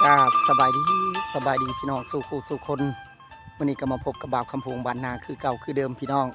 ກາບສະບາຍດີ ສະບາຍດີພີ່ນ້ອງສູ່ຄູ່ສູ່ຄົນ. ມື້ນີ້ກໍມາພົບກັບບ່າວຄຳພົງບ້ານນາຄືເກົ່າຄືເດີມພີ່ນ້ອງ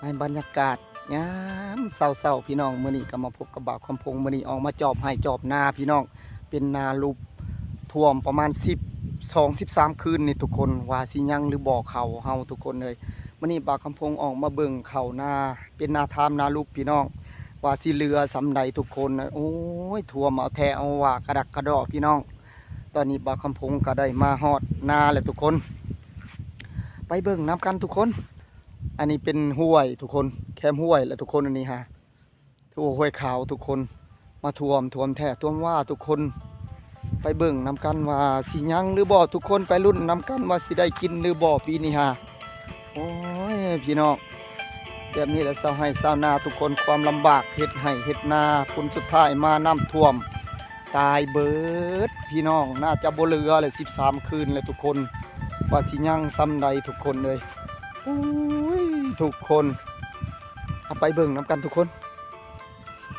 ໃນບັນຍາກາດຍາມເຊົ້າໆ ພີ່ນ້ອງ. ມື້ນີ້ກໍມາພົບກັບບ່າວຄຳພົງ ມື້ນີ້ອອກມາຈອບໄຮ່ຈອບນາພີ່ນ້ອງ ເປັນນາຫຼຸບ ຖ້ວມປະມານສິບສອງ ສິບສາມຄືນນີ້ທຸກຄົນ ວ່າຊິຍັງຫຼືບໍ່ເຂົ້າເຮົາທຸກຄົນເອີຍ. ມື້ນີ້ບ່າວຄຳພົງອອກມາເບິ່ງເຂົ້ານາ ເປັນນາທາມນາຫຼຸບພີ່ນ້ອງ ວ່າຊິເຫຼືອສ່ຳໃດທຸກຄົນ. ໂອ້ຍ ຖ້ວມເອົາແທ້ເອົາວ່າກະດັກກະດໍພີ່ນ້ອງ. ຕອນນີ້ບ່າວຄຳພົງກໍໄດ້ມາຮອດນາແລ້ວທຸກຄົນ ໄປເບິ່ງນຳກັນທຸກຄົນ. ອັນນີ້ເປັນຫ້ວຍທຸກຄົນ ແຄມຫ້ວຍແຫຼະທຸກຄົນ ອັນນີ້ຫາ ໂອ້ ຫ້ວຍຂາວທຸກຄົນ ມາຖ້ວມ ຖ້ວມແທ້ຖ້ວມວ່າທຸກຄົນ. ໄປເບິ່ງນຳກັນວ່າຊິຍັງຫຼືບໍ່ທຸກຄົນ ໄປລຸ້ນນຳກັນວ່າຊິໄດ້ກິນຫຼືບໍ່ປີນີ້ຫາ. ໂອ້ຍ ພີ່ນ້ອງ ແບບນີ້ແຫຼະຊາວໄຮ່ຊາວນາທຸກຄົນ ຄວາມລຳບາກເຮັດໄຮ່ເຮັດນາ ຜົນສຸດທ້າຍມານ້ຳຖ້ວມ ຕາຍເບີດພີ່ນ້ອງ. ໜ້າຈະບໍ່ເຫຼືອແລ້ວ ສິບສາມຄືນແລ້ວທຸກຄົນ ວ່າຊິຍັງສ່ຳໃດທຸກຄົນເອີຍ. ໂອ້ຍ ທຸກຄົນ ເອົາໄປເບິ່ງນຳກັນທຸກຄົນ.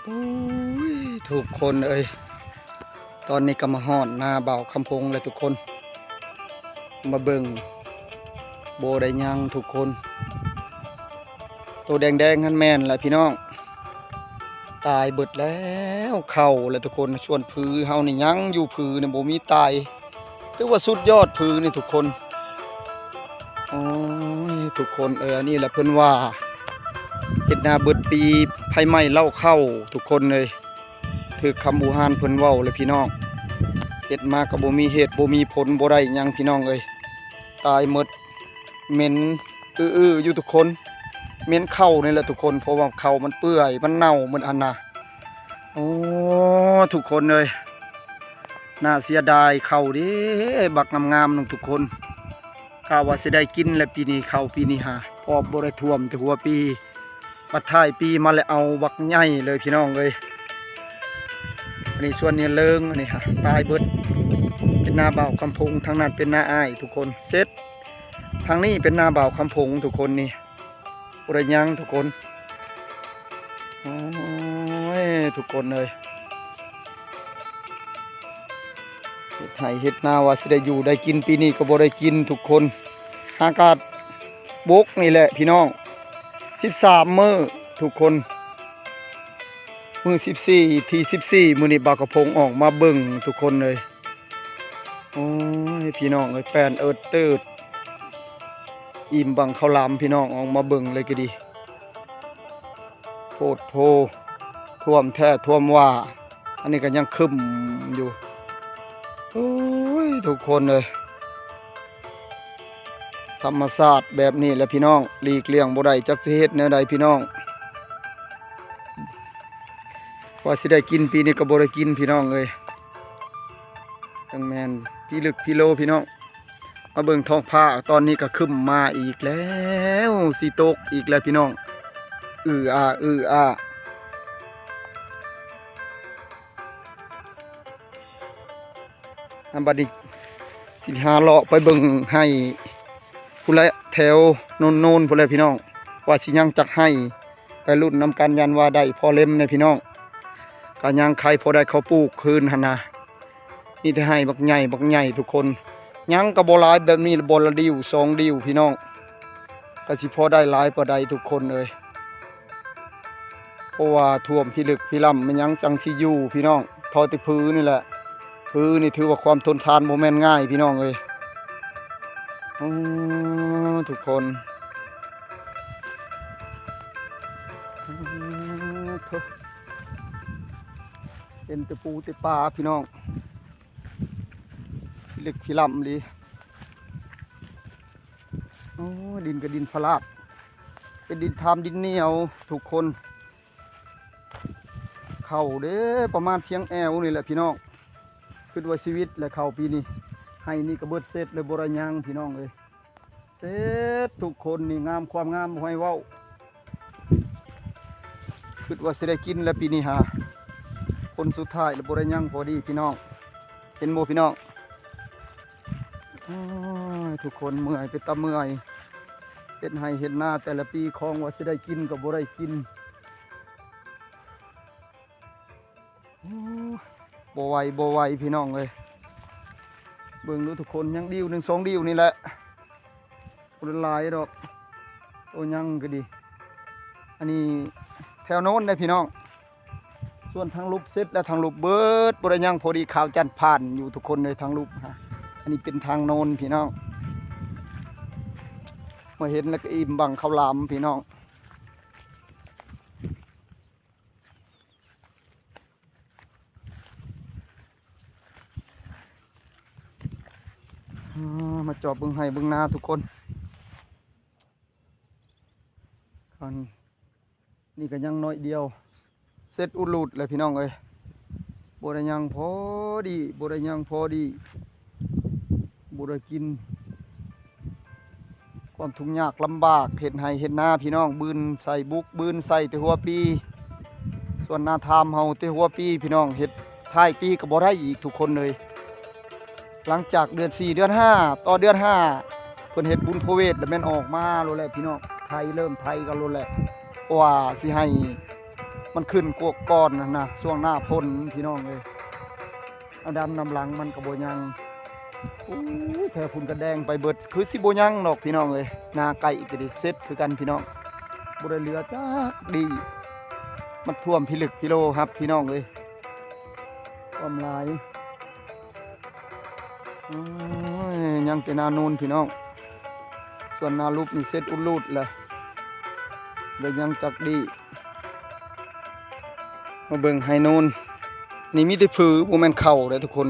ໂອ້ຍ ທຸກຄົນເອີຍ ຕອນນີ້ກໍມາຮອດນາບ່າວຄຳພົງແລ້ວທຸກຄົນ ມາເບິ່ງ ບໍ່ໄດ້ຍັງທຸກຄົນ. ໂຕແດງໆ ຫັ້ນແມ່ນແຫຼະພີ່ນ້ອງ ຕາຍເບິດແລ້ວ ເຂົ້າແຫຼະທຸກຄົນ. ສ່ວນຜືເຮົານີ້ຍັງຢູ່ ຜືນີ້ບໍ່ມີຕາຍ ຖືວ່າສຸດຍອດຜືນີ້ທຸກຄົນ. ໂອ້ຍ ທຸກຄົນເອີຍ ອັນນີ້ແຫຼະເພິ່ນວ່າ ເຮັດນາເບິດປີ ໄຟໄໝ້ເລົ້າເຂົ້າທຸກຄົນເອີຍ. ຖືກຄຳບູຮານເພິ່ນເວົ້າແຫຼະພີ່ນ້ອງ ເຮັດມາກໍບໍ່ມີເຫດບໍ່ມີຜົນ ບໍ່ໄດ້ຫຍັງພີ່ນ້ອງເອີຍ ຕາຍໝົດ. ເໝັນອືໆຢູ່ທຸກຄົນ ເໝັນເຂົ້ານີ້ແຫຼະທຸກຄົນ ເພາະວ່າເຂົ້າມັນເປື່ອຍ ມັນເນົ່າໝົດຫັ້ນນະ. ໂອ້ ທຸກຄົນເອີຍ ໜ້າເສຍດາຍເຂົ້າເດ້ ບັກງາມໆໜຶ່ງທຸກຄົນ. ກະວ່າຊິໄດ້ກິນແຫຼະປີນີ້ ເຂົ້າປີນີ້ຫາ ເພາະບໍ່ໄດ້ຖ້ວມແຕ່ຫົວປີ ບັດທ້າຍປີມາແລ້ວເອົາບັກໃຫຍ່ເລີຍພີ່ນ້ອງເອີຍ. ອັນນີ້ສວນນີ້ເລີງ ອັນນີ້ຫາ ຕາຍເບິດ ເປັນນາບ່າວຄຳພົງ ທາງນັ້ນເປັນນາອ້າຍທຸກຄົນ ເສັດ ທາງນີ້ເປັນນາບ່າວຄຳພົງທຸກຄົນ ນີ້ບໍ່ໄດ້ຫຍັງທຸກຄົນ. ໂອ້ຍ ທຸກຄົນເອີຍ ເຮັດໄຮ່ເຮັດນາວ່າຊິໄດ້ຢູ່ໄດ້ກິນ ປີນີ້ກໍບໍ່ໄດ້ກິນທຸກຄົນ. ອາກາດບົກນີ້ແຫຼະພີ່ນ້ອງ ສິບສາມມື້ທຸກຄົນ ມື້ສິບສີ່ ທີສິບສີ່ ມື້ນີ້ບ່າວຄຳພົງອອກມາເບິ່ງທຸກຄົນເອີຍ. ໂອ້ຍ ພີ່ນ້ອງເອີຍ ແປ້ນເອີດເຕີດ ອີ່ມບັງເຂົ້າຫຼາມ ພີ່ນ້ອງອອກມາເບິ່ງເລີຍກໍດີ. ໂພດໂພ ຖ້ວມແທ້ຖ້ວມວ່າ ອັນນີ້ກໍຍັງຄຶ້ມຢູ່. ໂອ້ຍ ທຸກຄົນເອີຍ ທຳມະຊາດແບບນີ້ແຫຼະພີ່ນ້ອງ ຫຼີກລ່ຽງບໍ່ໄດ້ ຈັກຊິເຮັດແນວໃດພີ່ນ້ອງ. ວ່າຊິໄດ້ກິນປີນີ້ກໍບໍ່ໄດ້ກິນພີ່ນ້ອງເອີຍ ຈັ່ງແມ່ນພິລຶກພິໂລພີ່ນ້ອງ. ມາເບິ່ງທ້ອງຟ້າ ຕອນນີ້ກໍຄຶ້ມມາອີກແລ້ວ ຊິຕົກອີກແລ້ວພີ່ນ້ອງ ອືອາ ອືອາ. ອັນບັດນີ້ຊິພາເລາະໄປເບິ່ງໄຮ່ພຸ້ນແຫຼະ ແຖວໂນນໆ ພຸ້ນແຫຼະພີ່ນ້ອງ ວ່າຊິຍັງຈັກໄຮ່ ໄປລຸ້ນນຳກັນ ຢ້ານວ່າໄດ້ພໍເລັມແດ່ພີ່ນ້ອງ. ກະຍັງໄຄພໍໄດ້ເຂົ້າປູກຄືນຫັ້ນນະ ມີແຕ່ໄຮ່ບັກໃຫຍ່ບັກໃຫຍ່ທຸກຄົນ ຍັງກະບໍ່ຫຼາຍ ແບບນີ້ບໍ່ລະດິ້ວສອງດິ້ວພີ່ນ້ອງ ກະຊິພໍໄດ້ຫຼາຍປານໃດທຸກຄົນເອີຍ. ເພາະວ່າຖ້ວມພິລຶກພິລ່ຳ ແມ່ນຫຍັງຈັ່ງຊິຢູ່ພີ່ນ້ອງ ພໍແຕ່ຜືນີ້ແຫຼະ ຜືນີ້ຖືວ່າຄວາມທົນທານບໍ່ແມ່ນງ່າຍພີ່ນ້ອງເອີຍ. ໂອ້ ທຸກຄົນ ໂອ້ໂທ້ ເຫັນແຕ່ປູແຕ່ປາພີ່ນ້ອງ ພິລຶກພິລ່ຳອີ່ຫຼີ. ໂອ້ ດິນກໍດິນພະລາດ ເປັນດິນທາມດິນໜຽວທຸກຄົນ. ເຂົ້າເດ້ ປະມານພຽງແອວນີ້ແຫຼະພີ່ນ້ອງ ຄິດວ່າຊີວິດແຫຼະເຂົ້າປີນີ້ ໄຮ່ນີ້ກໍເບິດເສັດເລີຍ ບໍ່ໄດ້ຫຍັງພີ່ນ້ອງເອີຍ. ເສັດທຸກຄົນນີ້ ງາມຄວາມງາມບໍ່ໃຫ້ເວົ້າ ຄິດວ່າຊິໄດ້ກິນແລ້ວປີນີ້ຫາ ຜົນສຸດທ້າຍແລ້ວບໍ່ໄດ້ຫຍັງພໍດີພີ່ນ້ອງ ເຫັນບໍ່ພີ່ນ້ອງ. ໂອ້ຍ ທຸກຄົນເມື່ອຍ ເປັນຕາເມື່ອຍ ເຮັດໄຮ່ເຮັດນາແຕ່ລະປີ ຄອງວ່າຊິໄດ້ກິນກໍບໍ່ໄດ້ກິນ. ໂອ້ ບໍ່ໄຫວ ບໍ່ໄຫວພີ່ນ້ອງເອີຍ. ເບິ່ງດູທຸກຄົນ ຍັງດິ້ວໜຶ່ງສອງດິ້ວນີ້ແຫຼະ ບໍ່ໄດ້ຫຼາຍດອກ ໂຕຍັງກໍດີ. ອັນນີ້ແຖວໂນ້ນເດ້ພີ່ນ້ອງ ສ່ວນທາງລຸ່ມເສັດແລ້ວ ທາງລຸ່ມເບິດ ບໍ່ໄດ້ຍັງ ພໍດີຂາວຈັນຜ່ານຢູ່ທຸກຄົນເອີຍ ທາງລຸ່ມ. ອັນນີ້ເປັນທາງໂນ້ນພີ່ນ້ອງ ມາເຫັນແລ້ວກໍອີ່ມບັ້ງເຂົ້າຫຼາມພີ່ນ້ອງ. ອາ ມາຈອບເບິ່ງໄຮ່ເບິ່ງນາທຸກຄົນ ອັນນີ້ກໍຍັງໜ້ອຍດຽວ ເສັດອຸລຸດແລ້ວພີ່ນ້ອງເອີຍ ບໍ່ໄດ້ຍັງພໍດີ ບໍ່ໄດ້ຍັງພໍດີ ບໍ່ໄດ້ກິນ ຄວາມທຸກຍາກລຳບາກ ເຮັດໄຮ່ເຮັດນາພີ່ນ້ອງ ບືນໃສ່ບຸກ ບືນໃສ່ແຕ່ຫົວປີ ສ່ວນນາທາມເຮົາແຕ່ຫົວປີພີ່ນ້ອງ ເຮັດທ້າຍປີກໍບໍ່ໄດ້ອີກທຸກຄົນເອີຍ. ຫຼັງຈາກເດືອນສີ່ ເດືອນຫ້າ ຕໍ່ເດືອນຫ້າ ເພິ່ນເຮັດບຸນພະເວດ ແລ້ວແມ່ນອອກມາໂລດແຫຼະພີ່ນ້ອງ ໄຖ ເລີ່ມໄຖກັນໂລດແຫຼະ ເພາະວ່າຊິໃຫ້ມັນຂຶ້ນກວກກ່ອນຫັ້ນນະ ຊ່ວງໜ້າຝົນພີ່ນ້ອງເອີຍ. ເອົາດຳນຳຫຼັງມັນກໍບໍ່ຍັງ. ໂອ້ຍ ແຖວພຸ້ນກໍແດງໄປເບິດ ຄືຊິບໍ່ຍັງດອກພີ່ນ້ອງເອີຍ. ນາໄກ່ກໍໄດ້ເສັດຄືກັນພີ່ນ້ອງ ບໍ່ໄດ້ເຫຼືອຈັກດີ້ ມັນຖ້ວມພິລຶກພິໂລຮັບພີ່ນ້ອງເອີຍ ຖ້ວມຫຼາຍ. ໂອ້ຍ ຍັງແຕ່ນານູນພີ່ນ້ອງ ສ່ວນນາລຸບນີ້ເສັດອຸລຸດແຫຼະ ບໍ່ໄດ້ຍັງຈັກດີ້. ມາເບິ່ງໄຮ່ໂນ້ນ ນີ້ມີແຕ່ຜື ບໍ່ແມ່ນເຂົ້າເດ້ທຸກຄົນ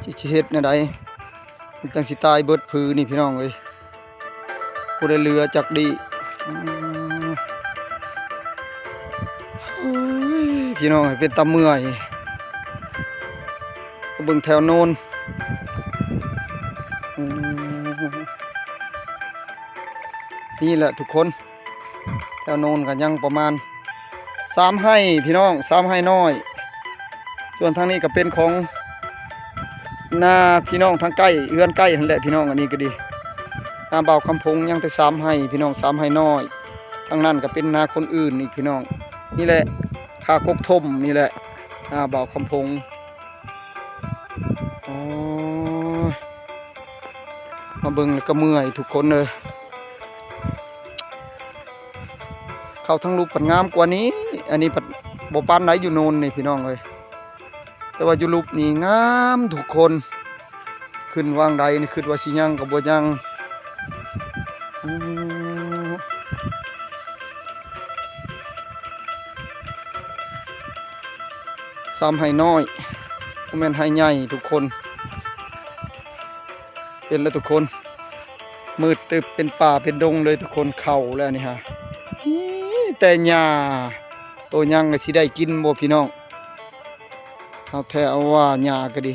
ຊິ ຊິເຮັດແນວໃດ ມັນຈັ່ງຊິຕາຍເບິດຜືນີ້ພີ່ນ້ອງເອີຍ ບໍ່ໄດ້ເຫຼືອຈັກດີ້. ອືມ ໂອ້ຍ ພີ່ນ້ອງເອີຍ ເປັນຕາເມື່ອຍ ມາເບິ່ງແຖວໂນ້ນ ອືມ ນີ້ແຫຼະທຸກຄົນ ແຖວໂນ້ນກໍຍັງປະມານສາມໄຮ່ພີ່ນ້ອງ ສາມໄຮ່ນ້ອຍ ສ່ວນທາງນີ້ກໍເປັນຂອງນາພີ່ນ້ອງທາງໃກ້ ເຮືອນໃກ້ຫັ້ນແຫຼະພີ່ນ້ອງ ອັນນີ້ກໍດີ ນາບ່າວຄຳພົງຍັງແຕ່ສາມໄຮ່ພີ່ນ້ອງ ສາມໄຮ່ນ້ອຍ ທາງນັ້ນກໍເປັນນາຄົນອື່ນອີກພີ່ນ້ອງ. ນີ້ແຫຼະ ຄາກົກຖົມນີ້ແຫຼະ ນາບ່າວຄຳພົງ. ໂອ້ຍ ມາເບິ່ງແລ້ວກໍເມື່ອຍທຸກຄົນເອີຍ ເຂົ້າທາງລຸ່ມພັດງາມກວ່ານີ້ ອັນນີ້ພັດບໍ່ປານໃດ ຢູ່ໂນ້ນນີ້ພີ່ນ້ອງເອີຍ ແຕ່ວ່າຢູ່ລຸ່ມນີ້ງາມທຸກຄົນ ຂຶ້ນວາງໃດນີ້ ຄິດວ່າຊິຍັງກໍບໍ່ຍັງ. ອືມ ສາມໄຮ່ນ້ອຍ ບໍ່ແມ່ນໄຮ່ໃຫຍ່ທຸກຄົນ ເຫັນແລ້ວທຸກຄົນ ມືດຕຶບ ເປັນປ່າເປັນດົງເລີຍທຸກຄົນ ເຂົ້າແລ້ວນີ້ຫາ ມີແຕ່ຫຍ້າ ໂຕຍັງກໍຊິໄດ້ກິນບໍ່ພີ່ນ້ອງ ເອົາແທ້ເອົາວ່າ ຫຍ້າກໍດີ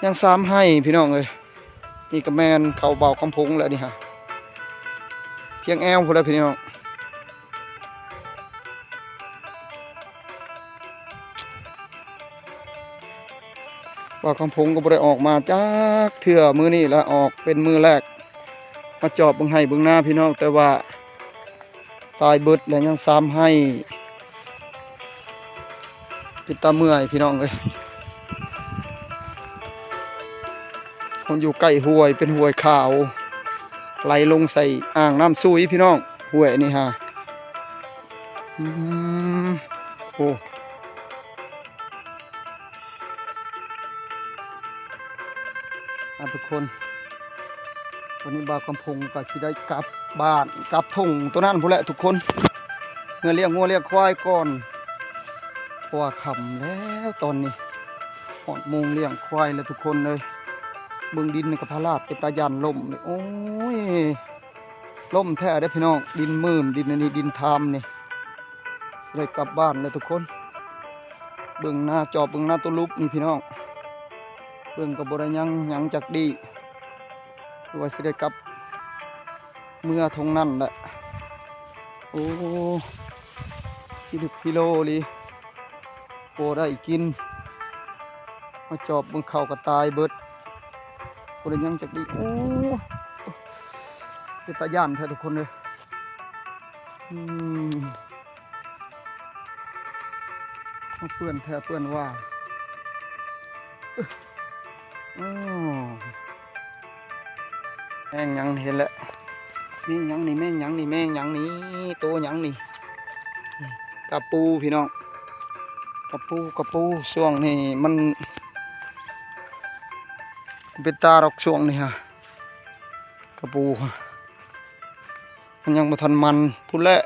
ຍັງສາມໄຮ່ພີ່ນ້ອງເອີຍ. ນີ້ກໍແມ່ນເຂົ້າບ່າວຄຳພົງແລ້ວນີ້ຫາ ພຽງແອວພຸ້ນແຫຼະພີ່ນ້ອງ. ບ່າວຄຳພົງກໍບໍ່ໄດ້ອອກມາຈັກເທື່ອ ມື້ນີ້ລະອອກເປັນມື້ແລກ ມາຈອບເບິ່ງໄຮ່ເບິ່ງນາພີ່ນ້ອງ ແຕ່ວ່າ ຕາຍເບິດແລ້ວ ຍັງສາມໄຮ່ ເປັນຕາເມື່ອຍພີ່ນ້ອງເອີຍ. ມັນຢູ່ໃກ້ຫ້ວຍ ເປັນຫ້ວຍຂາວ ໄຫຼລົງໃສ່ອ່າງນ້ຳຊຸຍພີ່ນ້ອງ ຫ້ວຍນີ້ຫາ. ອືມ ໂອ້ ອ່າ ທຸກຄົນ ວັນນີ້ບ່າວຄຳພົງກໍຊິໄດ້ກັບບ້ານ ກັບທົ່ງໂຕນັ້ນພຸ້ນແຫຼະທຸກຄົນ ເມືອລ້ຽງງົວລ້ຽງຄວາຍກ່ອນ ເພາະວ່າຄ່ຳແລ້ວຕອນນີ້ ຮອດໂມງລ້ຽງຄວາຍແລ້ວທຸກຄົນເອີຍ. ເບິ່ງດິນນີ້ກໍພະລາດ ເປັນຕາຢ້ານລົ້ມເລີຍ ໂອ້ຍ ລົ້ມແທ້ເດ້ພີ່ນ້ອງ ດິນມື່ນ ດິນອັນນີ້ ດິນທາມນີ້. ຊິໄດ້ກັບບ້ານແລ້ວທຸກຄົນ ເບິ່ງນາຈອບ ເບິ່ງນາໂຕລຸບນີ້ພີ່ນ້ອງ ເບິ່ງກໍບໍ່ໄດ້ຍັງຫຍັງຈັກດີ້ ຄືວ່າຊິໄດ້ກັບເມືອທົ່ງນັ້ນແຫຼະ. ໂອ້ ພິລຶກພິໂລອີ່ຫຼີ ບໍ່ໄດ້ກິນ ມາຈອບເບິ່ງເຂົ້າກໍຕາຍເບິດ ບໍ່ໄດ້ຫຍັງຈັກດີ້. ໂອ້ ເປັນຕາຢ້ານແທ້ທຸກຄົນເອີຍ. ອືມ ເປື້ອນແທ້ເປື້ອນວ່າ. ໂອ້ ແມງຫຍັງນີ້ແຫຼະ ແມງຫຍັງນີ້ ແມງຫຍັງນີ້ ແມງຫຍັງນີ້ ໂຕຫຍັງນີ້? ກະປູພີ່ນ້ອງ ກະປູ ກະປູ. ຊ່ວງນີ້ມັນເປັນຕາດອກ ຊ່ວງນີ້ຫະ ກະປູ ມັນຍັງບໍ່ທັນມັນພຸ້ນແຫຼະ.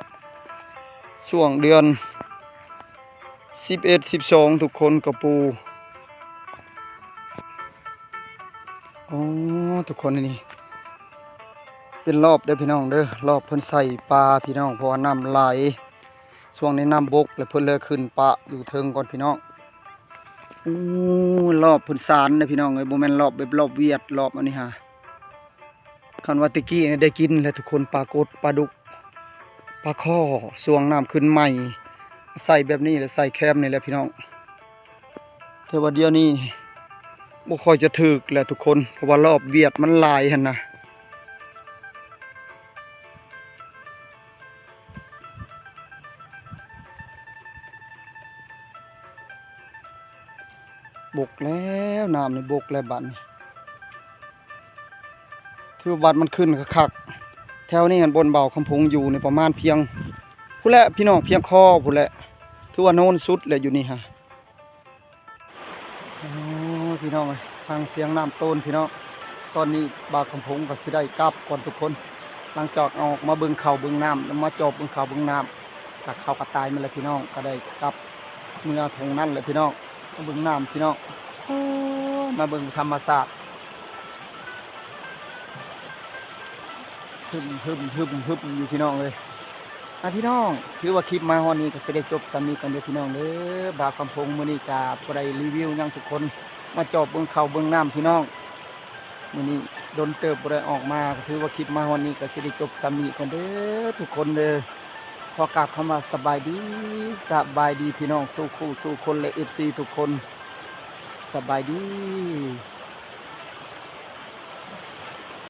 ຊ່ວງເດືອນສິບເອັດ ສິບສອງ ທຸກຄົນ ກະປູ. ໂອ້ ທຸກຄົນ ນີ້ເປັນລອບເດີພີ່ນ້ອງເດີ ລອບເພິ່ນໃສ່ປາພີ່ນ້ອງ ເພາະວ່ານ້ຳຫຼາຍ. ຊ່ວງນີ້ນ້ຳບົກ ແລ້ວເພິ່ນເລີຍຂຶ້ນປະຢູ່ເທິງກ່ອນພີ່ນ້ອງ. ໂອ້ ລອບເພິ່ນສານເດີພີ່ນ້ອງເອີຍ ບໍ່ແມ່ນລອບແບບລອບຫວຽດ ລອບອັນນີ້ຫາ. ຄັນວ່າແຕ່ກີ້ນີ້ໄດ້ກິນແຫຼະທຸກຄົນ ປາກົດ ປາດຸກ ປາຄໍ່ ຊ່ວງນ້ຳຂຶ້ນໃໝ່ ໃສ່ແບບນີ້ແຫຼະ ໃສ່ແຄມນີ້ແຫຼະພີ່ນ້ອງ. ແຕ່ວ່າດຽວນີ້ບໍ່ຄ່ອຍຈະຖືກແຫຼະທຸກຄົນ ເພາະວ່າລອບຫວຽດມັນຫຼາຍຫັ້ນນະ. ບົກແລ້ວ ນ້ຳນີ້ບົກແລ້ວບາດນີ້ ຖືວ່າບາດມັນຂຶ້ນຄັກໆ. ແຖວນີ້ຫັ້ນ ບ່ອນບ່າວຄຳພົງຢູ່ນີ້ ປະມານພຽງພຸ້ນແຫຼະພີ່ນ້ອງ ພຽງຄໍພຸ້ນແຫຼະ ຖືວ່າໂນນສຸດແຫຼະຢູ່ນີ້ຫະ. ໂອ້ ພີ່ນ້ອງເອີຍ ຟັງສຽງນ້ຳໂຕນພີ່ນ້ອງ. ຕອນນີ້ບ່າວຄຳພົງກໍຊິໄດ້ກັບກ່ອນທຸກຄົນ ຫຼັງຈາກອອກມາເບິ່ງເຂົ້າເບິ່ງນ້ຳ ແລ້ວມາຈອບເບິ່ງເຂົ້າເບິ່ງນ້ຳ ກໍເຂົ້າກໍຕາຍໝົດແລ້ວພີ່ນ້ອງ ກໍໄດ້ກັບເມືອທົ່ງນັ້ນແຫຼະພີ່ນ້ອງ. ມາເບິ່ງນ້ຳພີ່ນ້ອງ ໂອ້ ມາເບິ່ງທຳມະຊາດ ຫຶມໆໆໆ ຢູ່ພີ່ນ້ອງເອີຍ. ອ່າ ພີ່ນ້ອງ ຖືວ່າຄລິບມາຮອດນີ້ກໍຊິໄດ້ຈົບສ່ຳນີ້ກ່ອນເດີພີ່ນ້ອງເດີ. ບ່າວຄຳພົງມື້ນີ້ກໍບໍ່ໄດ້ຣີວິວຫຍັງທຸກຄົນ ມາຈອບເບິ່ງເຂົ້າເບິ່ງນ້ຳພີ່ນ້ອງ. ມື້ນີ້ດົນເຕີບບໍ່ໄດ້ອອກມາ ກໍຖືວ່າຄລິບມາຮອດນີ້ກໍຊິໄດ້ຈົບສ່ຳນີ້ກ່ອນເດີທຸກຄົນເດີ. ຂໍກ່າວຄຳວ່າສະບາຍດີ ສະບາຍດີພີ່ນ້ອງສູ່ຄູ່ສູ່ຄົນ ແລະ ເອັຟຊີທຸກຄົນ ສະບາຍດີ.